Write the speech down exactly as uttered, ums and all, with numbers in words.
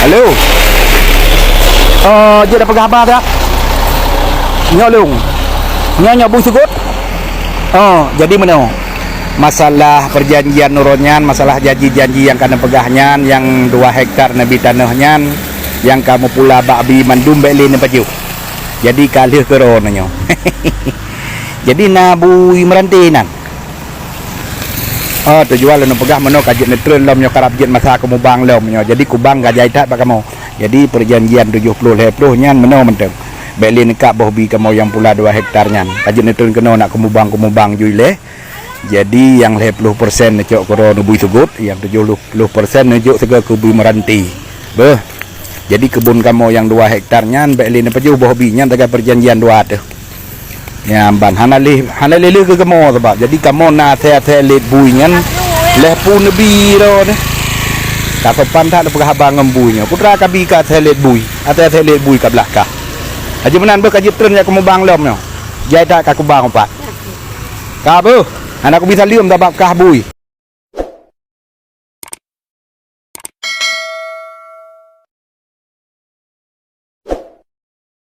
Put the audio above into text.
Halo. Oh, jeuet tapeugah haba that. Nyoe lôn. Nyoe, nyoe bui seugot. Oh, jadi meunoe. Masalah peujanjian uroe nyan, masalah janji-janji nyang ka neupeugah nyan, nyang dua hektar neubi tanoh nyan, nyang ka meupula bak bui mandum bék lé neupajoh. Jadi ka lheueh keudroe nyoe. Jadi na bui Meurante nan. Oh, tujuan lôn peugah meunoe ka jeuet neutreun lom nyoe, karab jeuet masa keumubang lom nyoe. Jadi kubang ka jai that bak kamoe. Jadi peujanjian tujoh ploh lhèe ploh nyan meunoe mantong. Bék lé neukab boh bui kamoe nyang pula dua hektar nyan. Ka jeuet neutreun keunoe nak keumubang-keumubang jui lé. Jadi nyang lhèe ploh persen neucok keudroe neubui seugot, nyang tujoh ploh persen neujok sigoe keu bui Meurante. Beuh. Jadi keubon kamoe nyang dua hektar nyan bék lé neupajoh boh bui nyan, taga peujanjian dua teuh. Nyan ban hana lé, hana lé lheueh keu kamoe sabab. Jadi kamoe na asèe-asèe lét bui nyan lhèe ploh neubi droe nyoe. Ka sopan that neupeugah haba ngon bui nyoe. Putra ka bi ka asèe lét bui, asèe-asèe lét bui ka blah kah. Laju meunan beuh ka jeuet treun jak keumubang lom nyoe. Jai that ka kubang upat. Ka beuh, hana kubi saleuem sabab kah bui.